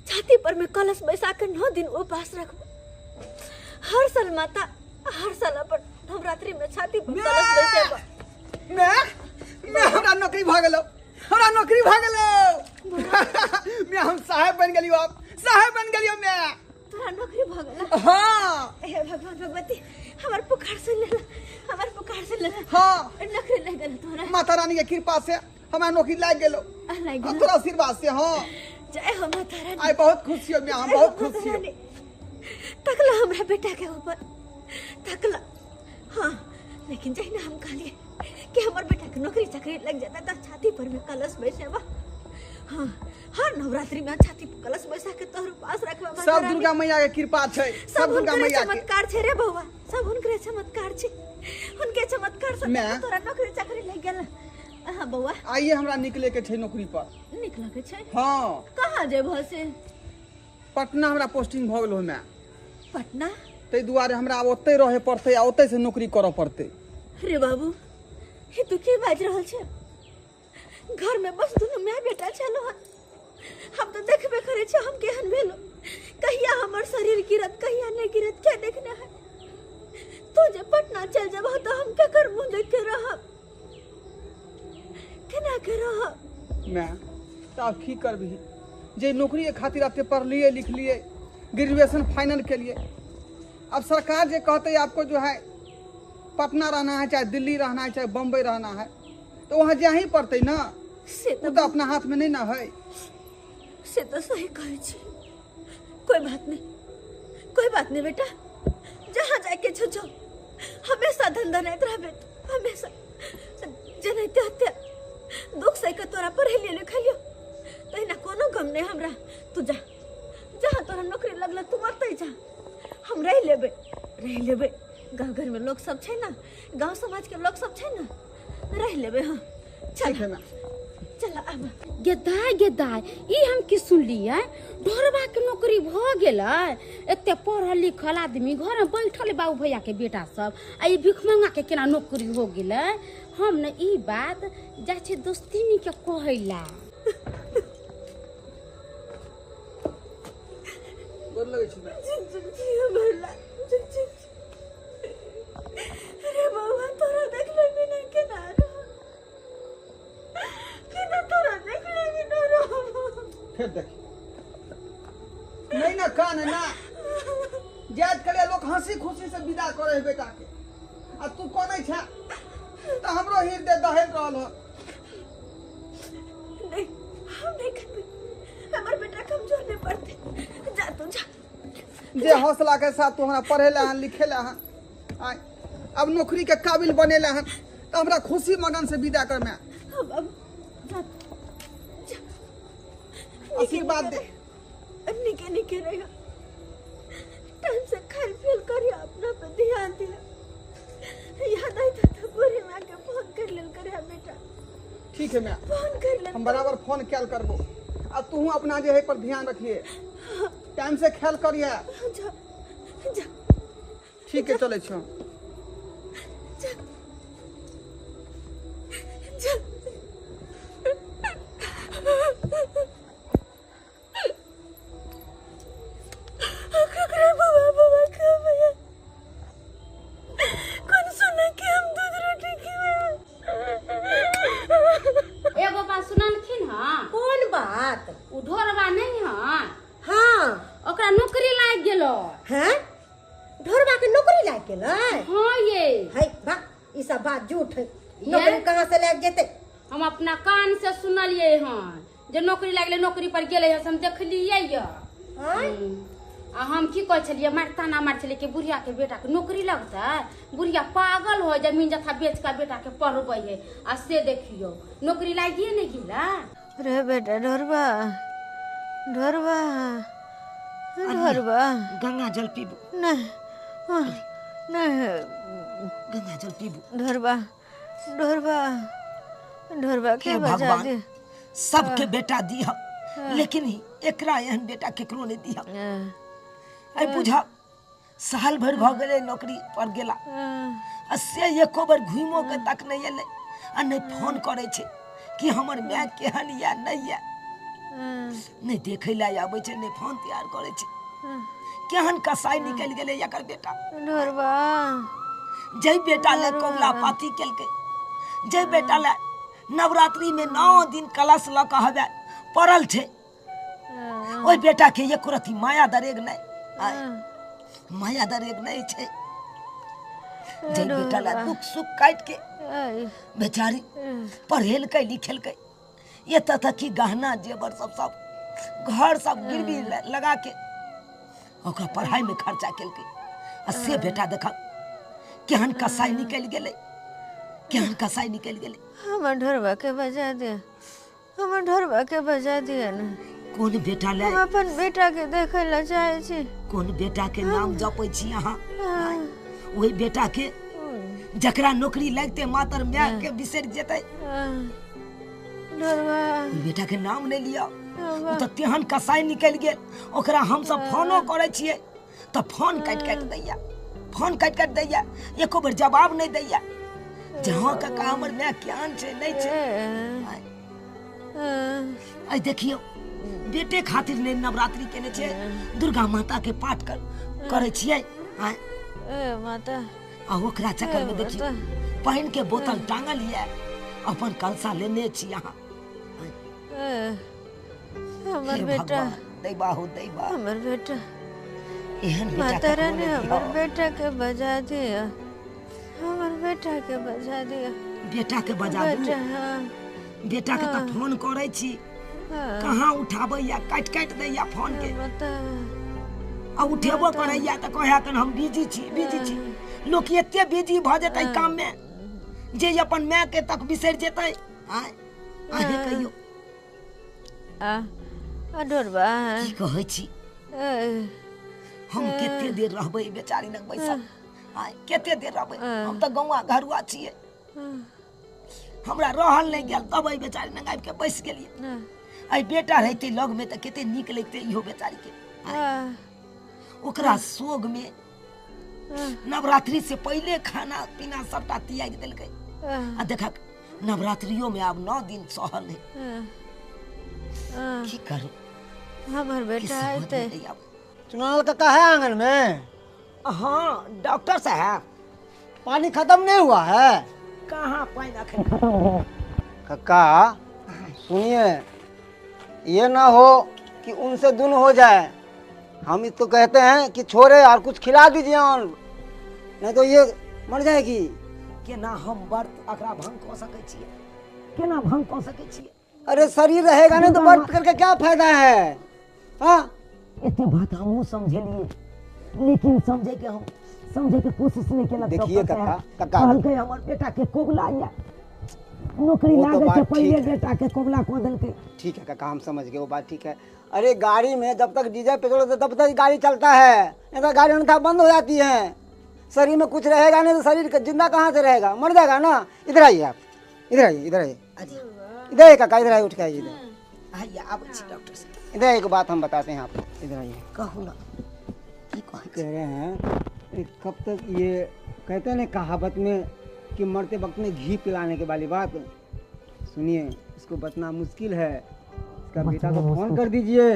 छाती पर में कलश बैसा के 9 दिन उपवास रखब। हर साल माता, हर साल अपन नवरात्रि में छाती पर कलश बैसेब। मैं हमरा नौकरी भऽ गेलो, हमरा नौकरी भऽ गेलो। मैं हम साहेब बन गेलियो, अब साहेब बन गेलियो मैं। तोरा नौकरी भऽ गेल? हाँ। हे भगवान भगवती, हमर पुकार सुन लेला, हमर पुकार सुन लेला। हाँ। नौकरी लग गेल तोरा? माता रानी के कृपा से हमरा नौकरी लागि गेलो, लागि गेलो। तोरा आशीर्वाद से। हाँ। जय हो माता रानी। आई बहुत खुश छियो मैं, हम बहुत खुश छियो। तकला हमरा बेटा के ऊपर तकला। हाँ, लेकिन जहिना हम कहलिए कि हमर बेटा के नौकरी चाकरी लग जाता तो छाती पर में कलश बैसेबा। हाँ, हर नवरात्रि में छाती पर कलश बैसा के तोहर पास रखबा। सब दुर्गा मैया के कृपा छै, सब दुर्गा मैया के चमत्कार छै रे बौआ, सब हुनकरे चमत्कार छै, हुनके चमत्कार से तोरा नौकरी चाकरी लग गेल। हाँ बौआ, आइए हमरा निकले के छै नौकरी पर। निकले के छै? हाँ। कहाँ जेबह से? पटना हमरा पोस्टिंग भऽ गेल होमे। पटना? ताहि दुआरे हमरा आब ओतै रहे पड़तै आ ओतै से नौकरी करऽ पड़तै। रे बाबू, हे तू की बाजि रहल छै? घर में बस दुनू my बेटा छलो हन, हम तो देखबे करे छी हम केहन भेलो, कहिया हमर शरीर गिरत कहिया नहीं गिरत के देखने है। तू जे पटना चल जेबह तो हम केकर मुँह देख के रहब, केना के रहब? मैं तो आब की करबही, जे नौकरी के खातिर एते पढ़लिए लिखलिए, ग्रेजुएशन फाइनल के लिए, अब सरकार जे कहते आपको जो है पटना रहना है, चाहे दिल्ली रहना है, चाहे बम्बई रहना है, तो वहाँ जा ही पड़ते ना, से तो अपना हाथ में नहीं ना है। से तो सही कहै छी। कोई बात नहीं, कोई बात नहीं बेटा, जहाँ जाके छो छो हमेशा धन धनाइत रहबे, हमेशा जनैते हते दुख सह के तोरा पढ़ेलियो लिखेलियो, तहिना कोनो गम नहीं हमरा। तू जा, जहाँ तोरा नौकरी लगल तू ओतै जा, हम रहि लेबै, रहि लेबै। गाँव घर में लोग सब छै ना, गाँव समाज के लोग सब छै ना, रहि लेबै। हाँ चल चल आब। गेदाय गेदाय, ई हम की सुनलियै, ढोरबा के नौकरी भऽ गेलै। एते पढ़ल लिखल आदमी घर में बैठल बाबू भैया के बेटा सब, आ ई भिखमंगा के केना नौकरी हो गेलै। हम ने ई बात जाइ छी दोस्तिनी के कहैला। गोर लगै छी। अरे बाबा, तोरा देखले बिना केना रह, केना तोरा देखले बिना रह। फेर देख नहीं ना कान ना जात करे लोग हंसी खुशी से विदा करे है बेटा के, आ तू कोनै छे? त हमरो हृदय दहल रहल ह। नहीं, हम नहीं करबे, हमर बेटा कमजोर नहीं पड़ते। जा तू जा। जे हौसला के साथ तू हमरा पढ़ेला हन लिखेला हन, आय अब नौकरी के काबिल बनेला हन, त हमरा खुशी मगन से विदा कर मैं। अब जा जा, आशीर्वाद दे। निके निके रहेगा, टाइम से खाल पील करिए, अपना पे ध्यान दिया। याद आई तो बूढ़ी माँ के फोन कर लेल करे बेटा। ठीक है मैं फोन कर ले, हम बराबर फोन कैल करबो। अब तू अपना जे है पर ध्यान रखिए, टाइम से ख्याल करिए। जा जा, ठीक है चले छो। जा जा। एगो बात सुनलखिन हँ? कोन बात? उ ढोरबा नहीं हँ? हाँ, ओकरा नौकरी लागि गेलो। हैं? ढोरबा के नौकरी लागि गेलै? हाँ ये। है बा, ई सब बात झूठ है। नौकरी कहाँ से लागि जेतै? हम अपना कान से सुनलिए हँ जे नौकरी लागि गेलै, नौकरी पर गेलै हँ, हम देखलियै यऽ। आ हम की कहै छलियै, मार ताना मार छलियै कि बुढ़िया के बेटा के नौकरी लगतै, बुढ़िया पागल हो जमीन जथा बेच के बेटा के पढ़बै है, आ से देखियौ नौकरी लागिए नहीं गेला। रे बेटा ढोरबा, ढोरबा, ढोरबा, गंगा जल पीबू। नहीं नहीं, गंगा जल पीबू। ढोरबा, ढोरबा, ढोरबा के बजा दे। सबके बेटा दिह, लेकिन एकरा एहन बेटा केकरो नहीं दिह। आई बुझा साल भर भ गेलै नौकरी पर गेला, आ से एको बेर घुमो के तक नहीं एलै, आ नहीं फोन करै छै कि हमर my केहन या नहीं या, नहीं देखै लए आबै छै, नहीं फोन तैयार करै छै। केहन कसाई निकलि गेलै एकर बेटा। ढोरबा, जै बेटा ले कबला पाती केलकै, जै बेटा ले नवरात्रि में 9 दिन कलश लऽ कऽ हवे पड़ल छै, ओहि बेटा के एको रति माया दरेग नहीं, माया दरेग नहीं छै। जै बेटा ला दुख सुख काटि के बेचारी पढ़ेलकै लिखेलकै, एतऽ तक कि गहना जेवर सब सब घर सब गिरवी लगा के ओकरा पढ़ाई में खर्चा केलकै, आ से बेटा देखक केहन कसाई निकलि गेलै, केहन कसाई निकलि गेलै। हमर ढोरबा के बजा दे, हमर ढोरबा के बजा दिया ने। कोन बेटा ले? हम अपन बेटा के देखे ला चाहे छी। कोन बेटा के नाम जपै छी अहाँ? ओहि बेटा के जकरा नौकरी लगते मातर my के बिसरि जेतै। ढोरबा, बेटा के नाम नहीं लिया, ओ तऽ तेहन कसाई निकलि गेल। ओकरा हमसब फोनो करै छियै तऽ फोन काटि काटि दैया, फोन काटि काटि दैया, एको बेर जवाब नहीं दैया। जहाँ काका हमर my केहन छै नहीं छै। आई देखियौ बेटे खातिर नहीं नवरात्रि केने छै, दुर्गा माता के पाठ करै छियै। माता आ ओकरा चक्कर में देखियौ पानि के बोतल टांगल ये, अपन कलसा लेने छी अहाँ। हमर बेटा दैबा हो दैबा, हमर बेटा एहन बेटा माता रानी हमर बेटा के बजा दिया, हमर बेटा के बजा दिया। बेटा के बजा दू? बेटा के तऽ फोन करै छी, कहाँ उठाबैया, काटि काटि दैया फोन के। आ उठेबो करैया तऽ कहैया तहन हम बिजी छी, बिजी छी। लोक एते बिजी भऽ जेतै काम में जे अपन my के तक बिसरि जेतै। आय अहें कहियौ आ ढोरबा की कहै छी? हम कते देर रहबै बेचारी लग बैसल? आय कते देर रहबै? हम तऽ गौआ घरुआ छियै, हमरा रहल नहीं गेल तब एहि बेचारी लग आबि के बैस गेलियै। एहि बेटा रहितै लग में तऽ कते नीक लगतै इहो बेचारी के। ओकरा शोग में नवरात्रि से पहले खाना पीना सबटा त्यागि देलकै। आ देखक नवरात्रियो में आब 9 दिन सहल है। की करू हमर बेटा अयतै। चुनाल काका है आंगन में? हाँ डॉक्टर साहब। पानी खत्म नहीं हुआ है? कहाँ पानी अखन। काका सुनिए, ये ना हो कि उनसे दुन हो जाए। हम तो कहते हैं कि छोड़े और कुछ खिला दीजिए, और नहीं तो ये मर जाएगी। केना हम व्रत अकरा भंग कऽ सकै छियै, केना भंग कऽ सकै छियै? अरे शरीर रहेगा नहीं तो व्रत करके क्या फायदा है? हाँ एते बात हमहूँ समझेलिए, लेकिन समझे के हम समझे के कोशिश नहीं केलक। देखिए काका, काका कहलकै हमर बेटा के कोबला या नौकरी वो तो लागे बात से पहले ठीक है। बेटा के कोबला कऽ देलकै। ठीक है काका, हम समझ गए, वो बात ठीक है। अरे गाड़ी में जब तक डीजल पेट्रोल होता है तब तक गाड़ी चलता है, नहीं तो गाड़ी अन्यथा बंद हो जाती है। शरीर में कुछ रहेगा नहीं तो शरीर जिंदा कहाँ से रहेगा, मर जाएगा ना। इधर आइए आप, इधर आइए, इधर आइए, इधर आइए काका, इधर आइए, उठ के आइए इधर। हैया आबै छी डॉक्टर साहब। इधर एक बात हम बताते हैं आपको, इधर आइए। कहू ना की कहै छी? कह रहे हैं ये कब तक, ये कहते हैं ना कहावत में कि मरते वक्त में घी पिलाने के वाली बात, सुनिए इसको बचना मुश्किल है। इसका बेटा को फोन कर दीजिए।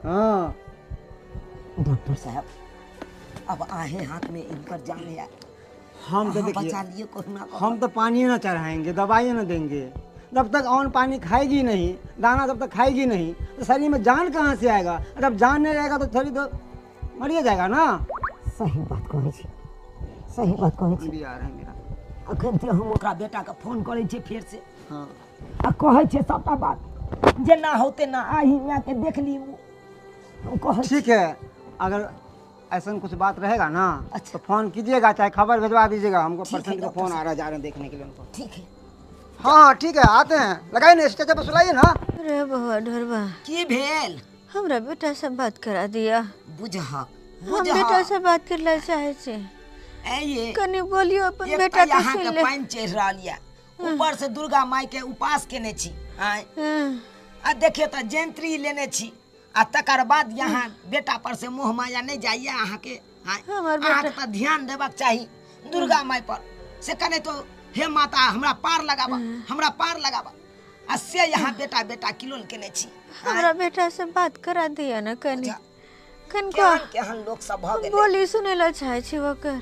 हाँ डॉक्टर साहब अब आहे हाथ में इनकर जान है, हम तो अहाँ देखिए बचा लियो कोहुना कऽ। हम तो पानी ना चढ़ाएंगे, दवाई ना देंगे, जब तक अन्न पानी खाएगी नहीं, दाना जब तक खाएगी नहीं तो शरीर में जान कहाँ से आएगा? जब जान नहीं रहेगा तो शरीर तो मरिए जाएगा ना। सही बात कहै छी, सही बात कहै छी। भी आ रहा है मेरा। अखन तऽ हम ओकरा बेटा के फोन करै छियै फेर से हाँ आ कहै छियै सबटा बात, जेना होते ना आही माय के देख ली उ। हम कहै ठीक है, अगर ऐसा कुछ बात रहेगा ना अच्छा। तो फोन कीजिएगा, चाहे खबर भिजवा दीजिएगा हमको। ठीक है, पर्सन का डॉक्टर फोन आ रहा है, जा रहे हैं देखने के लिए उनको। ठीक है। हाँ ठीक है, आते हैं, लगाइए ना स्टेज पर सुलाइए ना। अरे बउआ ढोरबा की भेल? हमरा बेटा से बात करा दिया। बुझहक हम बेटा से बात करला चाहे छी, ए कनी बोलियो अपन एक बेटा तऽ के अहाँ सुन के ले। पानि चढ़ि रहल यऽ, ऊपर से दुर्गा माई के उपास केने छी आँय, हाँ, आ देखियो तऽ जयंत्री लेने छी, आ तकर बाद यहाँ बेटा पर से मोह माया नहीं जाइए अहाँ के। आँय, हमर बेटा- अहाँके तऽ ध्यान देबाक चाही दुर्गा माई पर से, कने तो हे माता हमरा पार लगाबा, हमरा पार लगाबा, आ से यहाँ बेटा बेटा किलोल केने छी। हमरा बेटा से बात करा दिया ना कनी, कनको केहन केहन लोक सब भऽ गेलै, बोली सुने ला चाहे छी ओकर।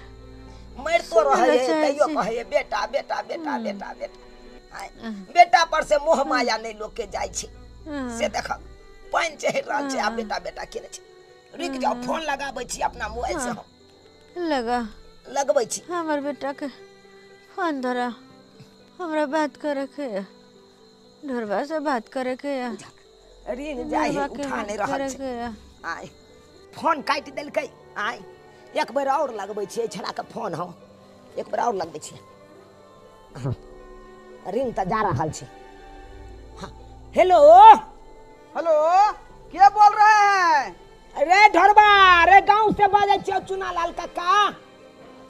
मरितो सुनै रहै लए है चाहै तैयो छी। कहै है बेटा बेटा बेटा बेटा बेटा। आँय, बेटा पर से मोह माया नहीं लोक के जाइ छै, से देखक पानि चढ़ि रहल छै आ बेटा बेटा केने छै। रुकि जाओ, फोन लगाबै छी अपना मोबाइल से, हम लगा लगबै छी। हमर बेटा के फोन धरा, हमरा बात करे के या, ढोरबा से बात करे के या, रिंग जाइ है, ढोरबा के उठा बात नहीं रहल करे छै। के या। आँय फोन काटि देलकै। आँय एक बेर और लगबै छियै छड़ा के फोन, हम एक बेर और लगबै छियै। हाँ, रिंग तऽ जा रहल छै। हाँ हेलो हेलो, क्या बोल रहे हैं? अरे ढोरबा, अरे गांव से बाजै छियौ चुना लाल काका।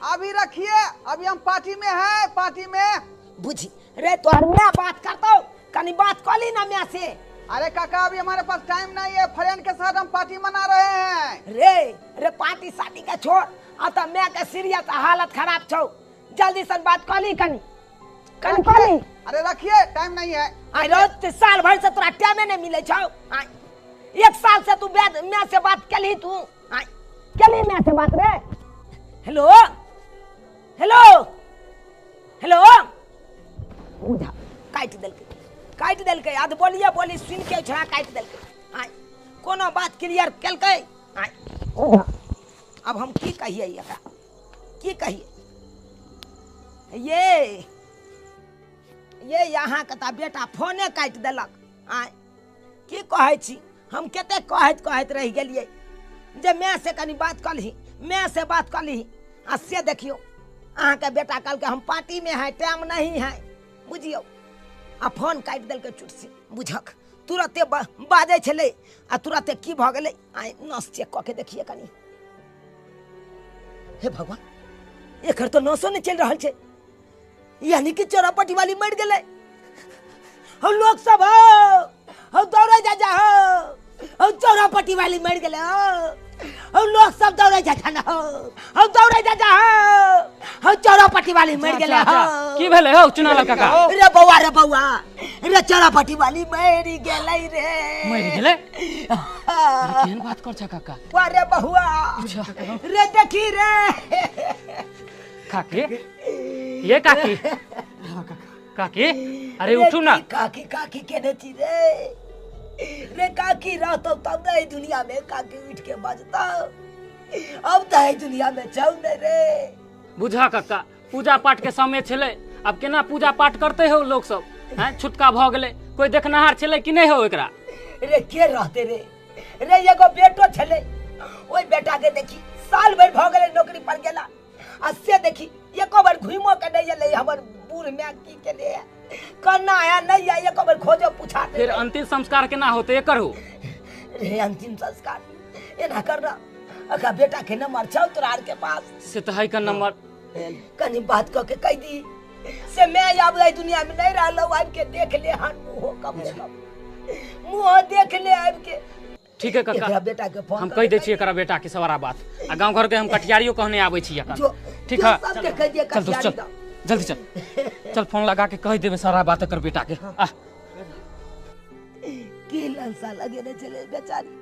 अभी रखिए, अभी हम पार्टी में हैं, पार्टी में। बुझी रे तोहर my बात करतौ, कनी बात कऽ ली ना my से। अरे काका अभी हमारे पास टाइम नहीं है, फ्रेंड के साथ हम पार्टी मना रहे हैं। रे रे पार्टी शादी के छोड़, आ तऽ my के सीरियस हालत खराब छौ, जल्दी से बात कऽ ली कनी, कनी कऽ ली। अरे रखिए, टाइम नहीं है। आइ रोज ते साल भर से तोरा टाइमे नहीं मिले छौ। आइ एक साल से तू my से बात केलही तू, आइ केलही my से बात रे? हेलो हेलो हेलो, बुझा काटि देलकै, काटि देलकै। आद बोलिए बोली सुनि के छोड़ा काटि देलकै। आइ कोनो बात क्लियर केलकै? आइ अब हम की कहिए एकरा, की कहिए? ये यहाँ के तऽ बेटा फोने काटि देलक। आइ की कहै छी हम, कते कहैत कहैत रहि गेलियै जे my से कनी बात कऽ लही, my से बात कऽ लही, आ से देखियौ अहाँके बेटा कहलकै हम पार्टी में है, टाइम नहीं है, बुझियौ। आ फोन काटि देलकै चुटसी। बुझक तुरते बाजै छलै आ तुरते की भऽ गेलै। आइ नस चेक कऽ के देखिए कनी। हे भगवान, एकर तऽ नसो नहि चलि रहल छै, यानी कि चोरापट्टी वाली मरि गेलै। हम लोग सब हो, हम दौड़े जा जा हो, हम चोरापट्टी वाली मरि गेलै हो, हम लोग सब दौड़े जा जा हो, हम दौड़े जा जा हो, हम चोरापट्टी वाली मरि गेलै हो। की भेलै हौ चुना लाल काका? रे बौआ, रे बौआ, रे चोरापट्टी वाली मरि गेलै रे। मरि गेलै? अरे केहन बात कर छ काका? अरे बहुआ रे देखी रे। काकी, ये काकी, काकी, अरे उठू ना। काकी काकी केने छी रे? रे काकी रहतौ तब ने दुनिया में काकी उठ के बजतौ, अब तऽ दुनिया में छौ ने रे। बुझा काका, पूजा पाठ के समय छलै, आब केना पूजा पाठ करते हो लोक सब? हैं, छुटका भऽ गेलै, कोई देखनहार छलै कि नहि हो एकरा? रे के रहते रे? रे एगो बेटो छलै, ओहि बेटा के देखी साल भरि भऽ गेलै नौकरी पर गेला, आ से देखी एको बेर घुमो के नहि एलै। हमर बूढ़ माय की केले है, कन्ना है नहीं है, एको बेर खोजो पूछा। फिर अंतिम संस्कार केना होते एकर हो? रे अंतिम संस्कार एना करना, अखा बेटा के नंबर छौ तोरा आर के पास? से तो है का नंबर, कनी बात कह के कह दी से मैं आब एहि दुनिया में नहीं रहलौ, आबि के देख ले हन मुँहो, कम से कम मुँहो देख ले आबि के। ठीक है काका, बेटा के फोन हम कह दै छियै एकरा बेटा के सवारा बात, आ गांव घर के हम कटियारियो कहने आबै छी अखन। ठीक है, सबके कह दिए कटियारी। चल जल्दी चल, चल फोन लगा के कह देबे सारा बात एकर बेटा के। आ की ललसा लगेने छलै बेचारी,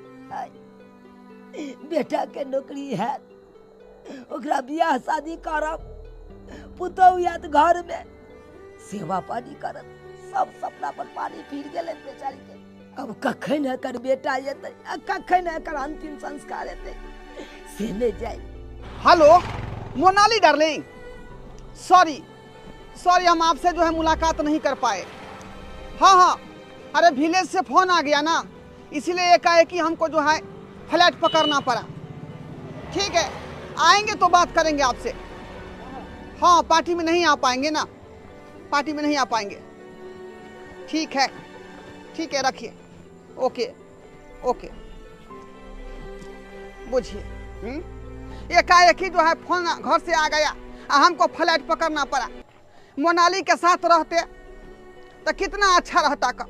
बेटा के नौकरी है, ओकरा बियाह शादी करब, पुतहु आयत घर में सेवा पानी करत, सब सपना पर पानी फिर गेलै बेचारी के। अब कखन एकर बेटा एतै आ कखन एकर अंतिम संस्कार हेतै से नहि जाय। Hello Monali darling, sorry sorry, हम आपसे जो है मुलाकात नहीं कर पाए। हाँ हाँ, अरे विलेज से फोन आ गया ना, इसीलिए एकाएक ही हमको जो है फ्लैट पकड़ना पड़ा। ठीक है, आएंगे तो बात करेंगे आपसे। हाँ, पार्टी में नहीं आ पाएंगे ना, पार्टी में नहीं आ पाएंगे। ठीक है ठीक है, रखिए। ओके ओके, बुझिए। एकाएक ही जो है फोन घर से आ गया आ हमको फ्लैट पकड़ना पड़ा। मोनाली के साथ रहते तो कितना अच्छा रहता का,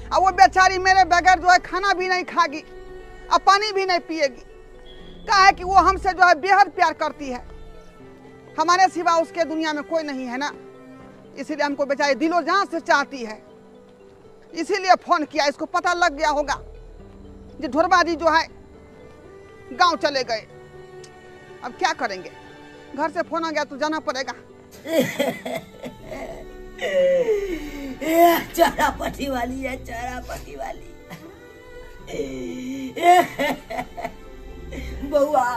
और वो बेचारी मेरे बगैर जो है खाना भी नहीं खागी और पानी भी नहीं पिएगी। का है कि वो हमसे जो है बेहद प्यार करती है, हमारे सिवा उसके दुनिया में कोई नहीं है ना, इसीलिए हमको बेचारी दिलो जान से चाहती है, इसीलिए फोन किया। इसको पता लग गया होगा जो ढोरबा जी जो है गांव चले गए। अब क्या करेंगे, घर से फोन आ गया तो जाना पड़ेगा। चारा पट्टी वाली है, चारा पट्टी वाली बउआ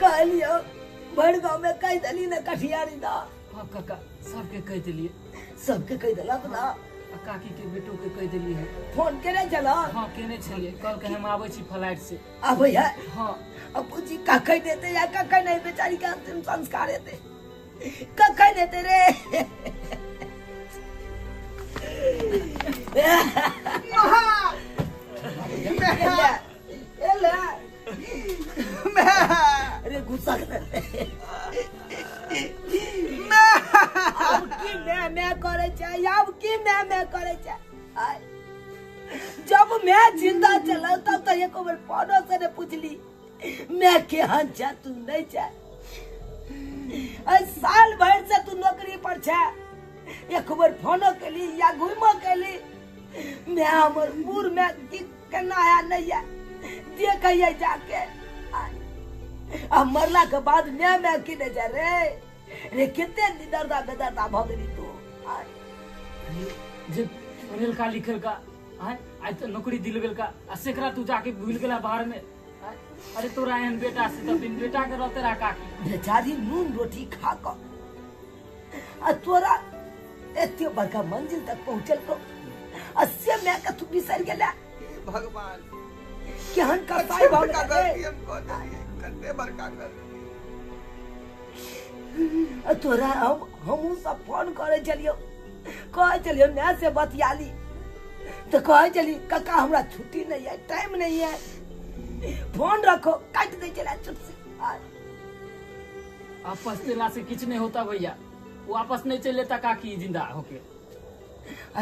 कहलियो भर गाँव में कह दली ना कटियारी दा। हाँ काका, सबके कह दिलिए। सबके कह देलक ना? काकी के बेटो के कह दिलिए है। फोन केने छल? हाँ केने छलिए, कल के हम आबै छी फ्लाइट से। आबै है? हाँ। अब पूछी कखन हेतै या कखन नहीं, बेचारी के अंतिम संस्कार हेतै कखन हेतै रे? अरे गुस्सा आब की मैं मैं करे छै, आब की मैं मैं करे छै। जब मैं जिंदा चल तब तो एको बेर फोनो से ने पूछली मैं केहन छै तू नहीं छै। साल भर से तू नौकरी पर छै, एक बेर फोनो केली या घुमो केली, मैं हमर बूढ़ में की केना है नहीं है देखिए जाके। आ मरला के बाद मैं की नहीं जा रे रे, कितने निदर्दा बेदर्दा भ गेली तू। जे पढ़ेलका लिखलका आइ तो नौकरी दिल गेलका आ सेकरा तू जाके भूल गेला बाहर में। अरे तोरा एहन बेटा से तो बिन बेटा के रहते रहा काकी। बेचारी नून रोटी खा क आ तोरा एते बड़का मंजिल तक पहुंचल को आ से मैं के तू बिसर गेला। भगवान केहन कसाई भ गेल हमको, कते बड़का गलती। तोरा हमहूँ सब फोन करे छलियौ, कहै छलियौ माय से बतियाली तो कहै छली काका हमरा छुट्टी नहीं है, टाइम नहीं है, फोन रखो, काट दै छलै चुप से। आपस देला से किछ नहीं होता भैया, वापस नहीं चले लेता काकी जिंदा होके।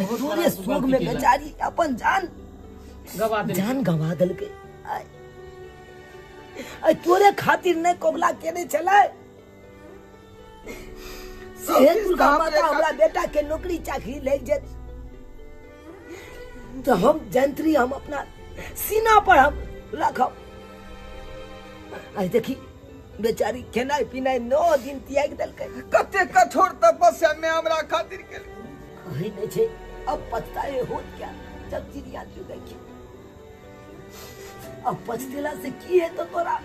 तोरे शोक में बेचारी अपन जान गवा देलकै, जान गवा देलकै। तोरे खातिर नहीं कबला केने छलै से दुर्गा माता हमरा बेटा के नौकरी चाकरी ले जेत तो हम जंत्री हम अपना सीना पर हम रखब। आई देखी बेचारी खेनाइ पिनाइ 9 दिन त्याग देलकै। कते कठोर तपस्या में हमरा खातिर केलकै। कहै नहि छै अब पछताए होत क्या जब चिड़िया चुगै की। अब पछतेला से की हेतौ तोरा,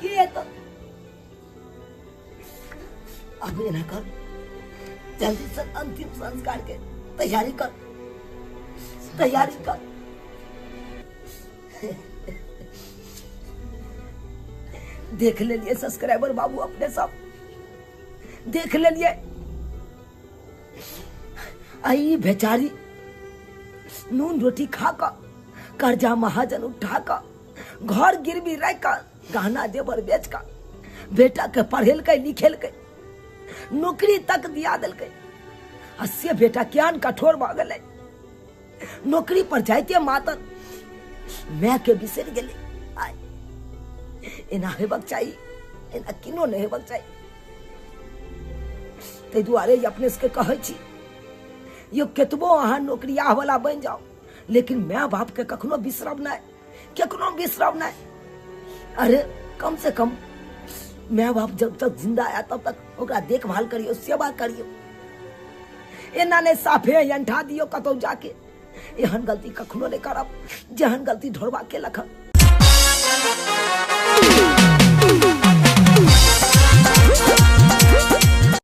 की हेतौ? अब एना कर, जल्दी से अंतिम संस्कार के तैयारी कर, तैयारी कर। देख ले लिए सब्सक्राइबर बाबू, अपने सब देख ले लिए। आई बेचारी नून रोटी खा कर, कर्जा महाजन उठा कर, घर गिरवी रख कर, गहना जेवर बेच कर बेटा के पढ़ेलकै लिखेलकै, नौकरी तक दिया देलकै। आ से बेटा ज्ञान कठोर भऽ गेलै, नौकरी पर जाइते मातर माय के बिसरि गेलै। आइ एना हेबाक चाही, एना किनो नहि हेबाक चाही। ताहि दुआरे अपने सबके कहै छी यो, केतबो अहाँ नौकरिया वाला बनि जाओ, लेकिन माय बाप के कखनो बिसरब नहि, कखनो बिसरब नहि। अरे कम से कम माय बाप जब तक जिंदा है तब तक ओकरा देखभाल करियो, सेवा करियो। एना नहि साफे अंठा दियो कतौ जाके। एहन गलती कखनो नहि करब जेहन गलती ढोरबा केलक।